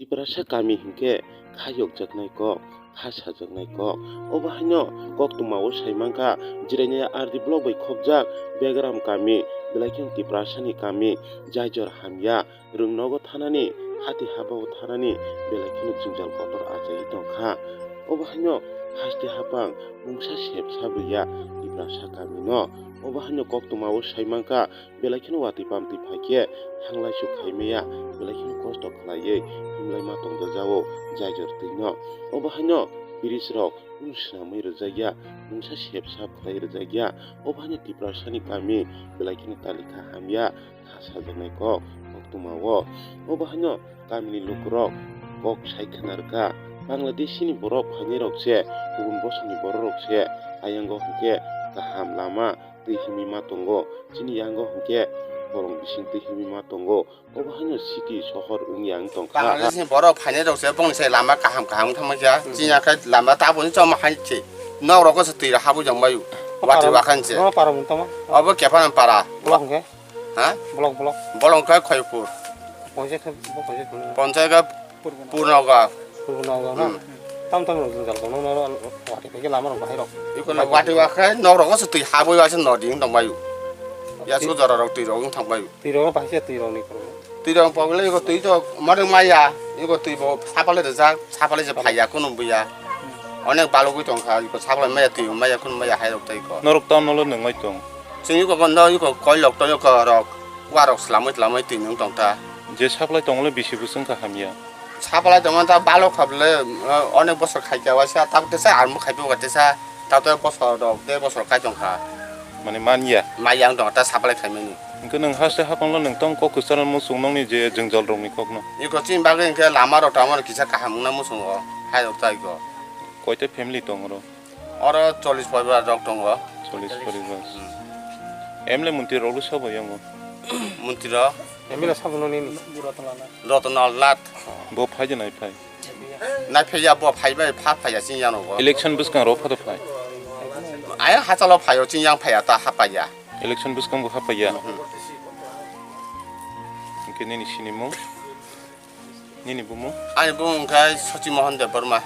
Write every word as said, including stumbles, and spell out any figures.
Tiprasa kami hinkhe kha yokjaknai kok, kha sajaknai kok. Obo haino koktwmao saimankha, Jirania R D block bai khopjak Begram kami, belai kheno Tiprasani kami, jaijor hamya, rwngnogo thanani, hati habao thanani, belai kheno jwngjal kotor achaiwi tongkha. Obo haino haste hapang mungsa sep sabriya Tiprasa kamino. Obo haino koktwmao saimankha, belai kheno watwi pamtwi phaikhe thanglaisu khaimaya, belai kheno kosto khlaiwi himlaima tongdajao jaijor twino. Obo haino bridge rok kunu swnamwi rwjakya, mungsa sep sap khlai rwjakya. Obo haino Tiprasani kami belai kheno talikha hamya, kha sajaknai kok koktwmao. Obo haino kamini lukurok kok sai khna rwkha. Bangladeshini borok phainairok se, kubun bosongni bororok se, ayango hinkhe kaham lama twi himwi ma tongo. Chini yango hinkhe bolong bising twi himwi ma tongo. Obo haino city sohor wngya wng tongkha. Bangladeshni borok phainairok se bongni sai lama kaham kaham wng thangma kha. Hmm. Chini akhai lama taboni choma hai se. Nok rogo se twi habwi jong bayu. Wati para, wakan se. Para mung tama? Obo kephana para. Block hwnkhe? Ha? Block, block. Block hwnkhe Khoypur. Ponchayat khe, bo ponchayat hwnkhe? Ponchayat khe Purnoga. Purnoga na? Hmm. Tam tam rok jwngjal tongo, no, no, wati khe lama rok bahai rok. Iko no wati wa khe nok rogo se twi habwi wa se nodi wng tong bayu. Ya su jora rok twi rok wng thang bayu. Twi rok bahai se twi rok ni kormo. Twi rok pogole iko twi to mare maya, iko twi bo sapale rwjak, sapale je phaiya kunu buya. Onek balugwi tongkha, iko sapale maya twi maya kunu maya hai rok tei iko. Norok tam nolo nungoi tong. Chwng iko bondo iko koi lok to iko rok, wa rok slamwi slamwi twi nung tongta. Je supply tongole bisi bwswng kha hamya. Supply tongmani ta balok kha bwle, eh, onek bosor khaikha waisa, tabuk tesa armo khaipi uga tesa, tabuk tesa bosor rok, de bosor kai tongkha. Mane manya? Maya wng tongkha ta supply khaimani. Hwnkhe nwng haste hapanglo nwng tong kok kwcharo muchung nokni je jwngjal rokni kokno? Iko chini bagwi hwnkhe lama rok tamo kisa kaham wngna muchungo, hai rok ta iko. Koita family tong oro? Oro chollish poribar rok tongo. Chollish poribar. Hmm. M L A montri rok le sabo yango? Montri rok? M L A sabo no nini? Rotonlal Nath. Bo phai de nai phai? Nai phai ya, bo phai bai pha phai ya sini yano bo. Election bwskang rok pha de phai? Ai hachalo phai o, chini yang phai ya ta ha phai ya. Election bwskang bo ha phai ya? Hmm. Hwnkhe nini sinimung? Nini bumung? Ani bumung khe Sochi Mohan Debbarma.